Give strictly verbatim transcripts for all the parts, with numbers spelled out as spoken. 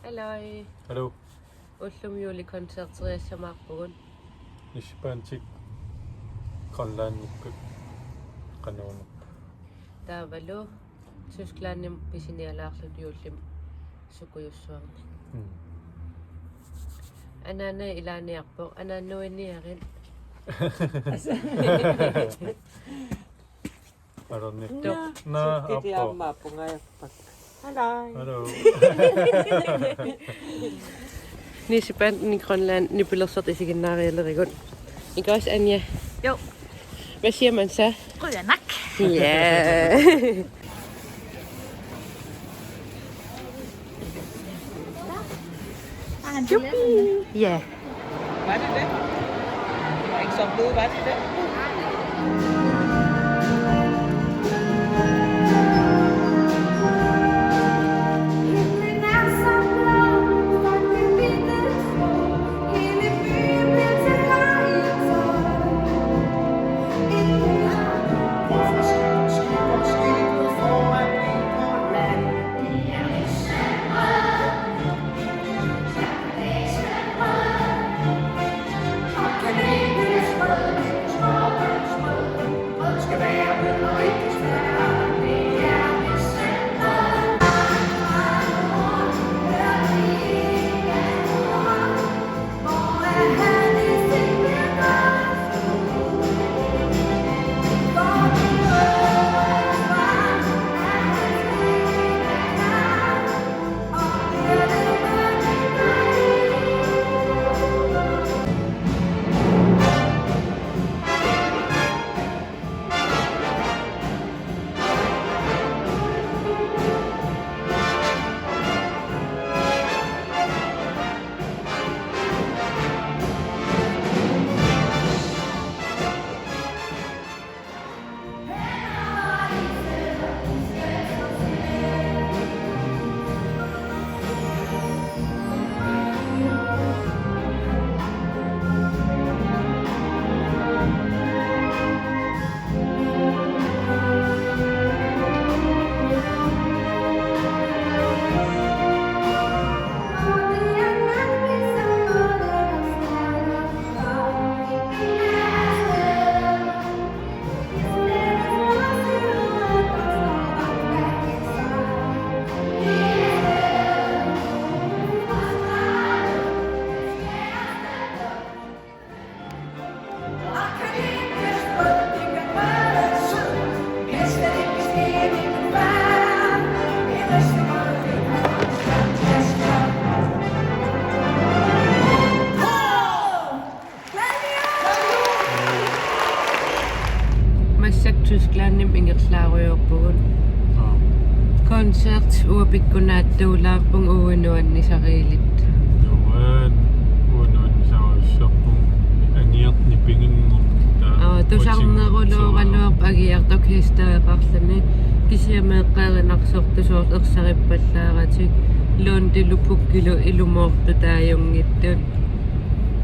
Hallo. Hallo. Ullumi julekoncerteriassamaarpugut. Nissi Bandinik Grønlandikkut qanoq una? Taavalu Tysklandimi pisinialaarluta juullimi sukujussuarnik. Mm. Anaana ilaaniarpoq, anaananuiniarit. Alanni. Naa, naa, naa, appo. Aamma pungajarpak. Hallo. Hallo. Nissi Bandinik Grønland nipilersortut isiginnaarialerigut. Ikke også, Anja? Jo. Hvad siger man så? Qujanaq. Ja. Har han billetterne med? Ja. Var det det? Det var ikke så blød, var det det? Massakkut Tysklandimi ingerlaarujoorpugut. Aa. Koncert uanga pikkunaattuulaarpunga, uagut nuannisarilik. Nuan, uagut nuannisarujussuarpunga, angiarneq piginneq. Aa, tusarnerulooraluarpoq angiartoq orkestereqarluni, kisianni meeqqerinarsortut soorlu ersarippallaaratik, Lundilu Pukkilu ilumoortut taajunngitsut.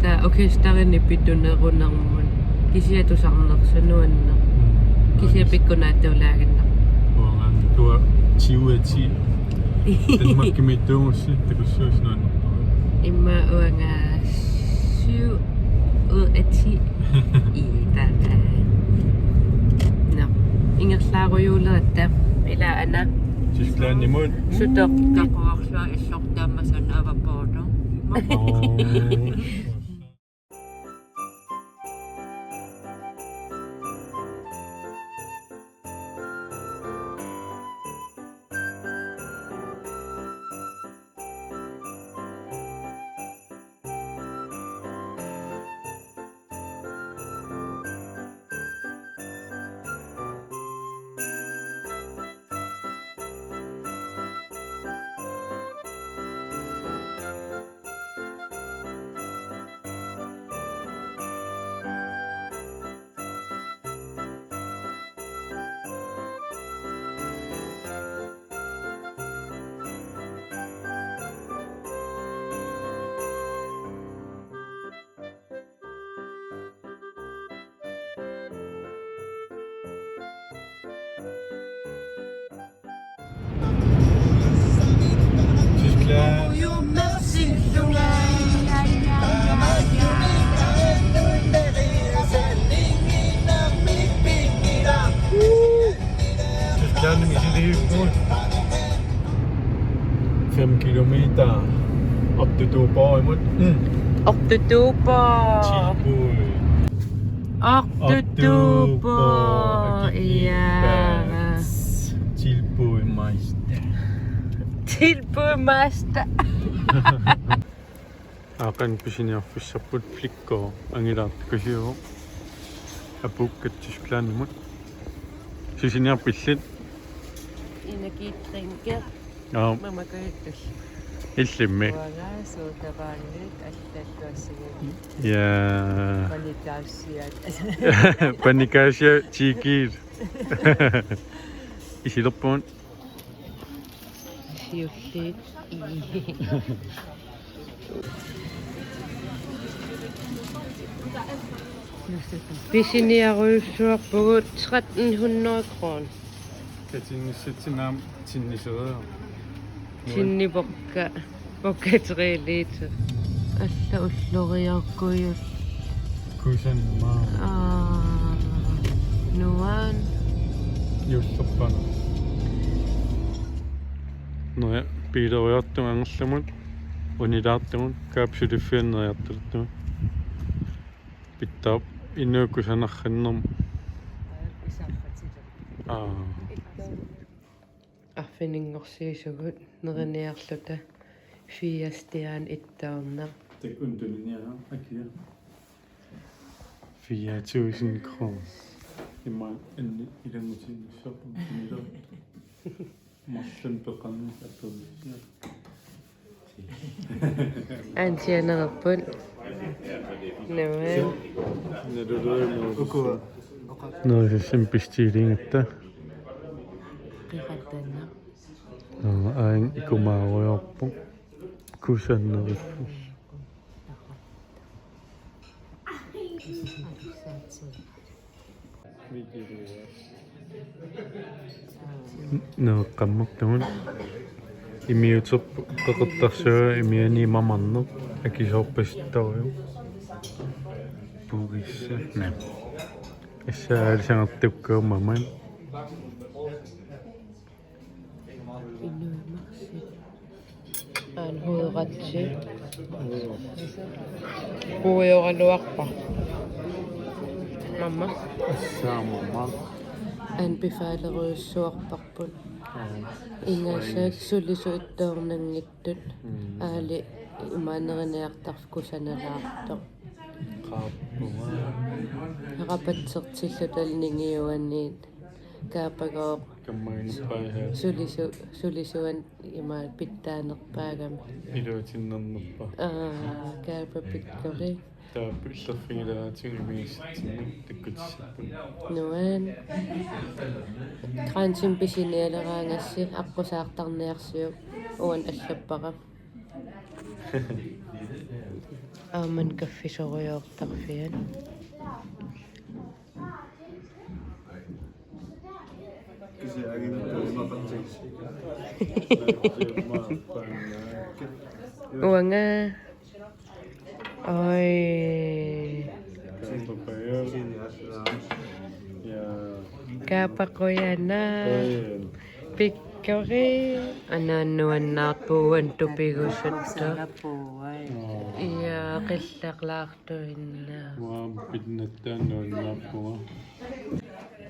Taava orkesterinik pitunerunermut. Kisianni tusarnersoq nuanneq. Mm. Kisianni pikkunaattulaaginnarpoq. Uanga tua tyve af ti. Danmarkimiittuugussi takussuusi nuannerpoq. Immaqa uanga syv ud af ti. Ii, taava. Nå. Ingerlaarujuuleratta. Ila Anna. Tysklandimut. Sutoqqaquarlua illoqtaama sanaava poorlu. Oo. Fem kilometer op til Duborgimut. Mm. Oktober. Tilbud. Oktober. Oktober. Ja. Tilbudmeister. Tilbudmeister. Aaqqianik pisiniarfissarput Flikko angilaartukusiuvoq. Apuukkat Tysklandimut. Sisiniarpit illit? Energiedrinke. Aa. Mamakajuttul. Illimmi? Uanga sodavandit allalluassigalugu. Ja. Panikaasiat. Panikaasiat tikiit. Isilerpugut. Siulliit. Pisiniarujussuarpugut tretten hundrede kroner. Katinnissatsinnut tinnisereerpoq. Tinnippakka. Pukka tre liter. Alla ulloriarkujut. Kusanaq. Aa, nuan. Juullerpara. Nå ja, biileriartugut angerlamut, unilaartugut, kapsuliffianeriartortugut. Pitsaap inuup kusanarnermut. Aa. Arfininngorsiusugut neriniarluta fire stjerne ettoorneq. Takuuk tuniniarpara akia. Fire tusind kroner. Immaqa anni ilanngutiinnassaaq tuniniarpara. Marlunnik peqarnissaq atornissaa. Ansianerput. Nuan. Ukua. Nuan sissin pistiiliingatta. Qiqattanna. Nå, ain ikumaarujoorpoq. Kusannerippoq. Nueqqammertugut. Imiuterput qeqertarsuaq imiani mamarneq akisoorpasittorujuk. Pugissa. Naa. Assa aalisagartukkagut mamat. Inuimarsi. Aan huuratsi. Kuujoraluarpa. Mamma. Assaamamma. Anbefalerujussuarparput. Ingasak sulisut ittoornanngittut. Mm. Aali imaanneriniartarfik kusanalaartoq. Qaappunga. Rapatsertilluta ningiuaniit. Kaapagooq. Kammaginnippai. Sulisu-, sulisuan ima pitsaanerpaagami. Iluatinnernerpa. Aa, kaapa pikkori. Taava illerfigilaaratsigu imigisatsinnik takkutissapput. Nuan. Kransin pisinialeraangassi aqqusaartarniarsiuk uani allappara. Aamma kaffisorujoortarfiat. Uanga. Oi. Kaapa qujanaq. Pikkori. Anaannuannaarpuuan tupigusuttoq. Ia, qillalaartuinnaq. Uanga pinnattaannuannaarpunga.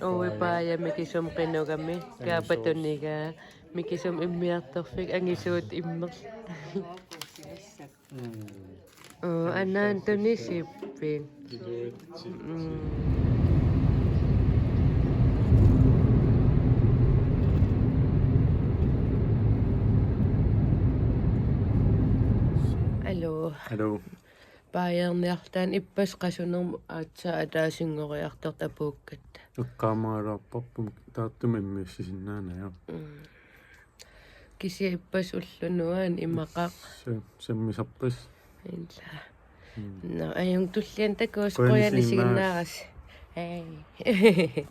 Uipaajami kisum qinugami. Kaapa tunigaa. Mikisum immiartorfik angisuut immerl. Mm. Oo, anaanat tunisippit. Iluatsit. Mm. Aluu. Aluu. Baajernniartaani ippassaq qasunermut aatsaat ataasinngoriartortut apuukkatta. Eqqaamagaluarparput taartumik immiussisinnaanagu. Mm. Kisianni ippassaq ulloq nuann' imaqaq. Sa-, sammisarpassaq. Ila. Mm. Nå, ajunngilaq tulliani takuss. Qujanaq isiginnaarassi. Qujanaq isiginnaarassi. Hej.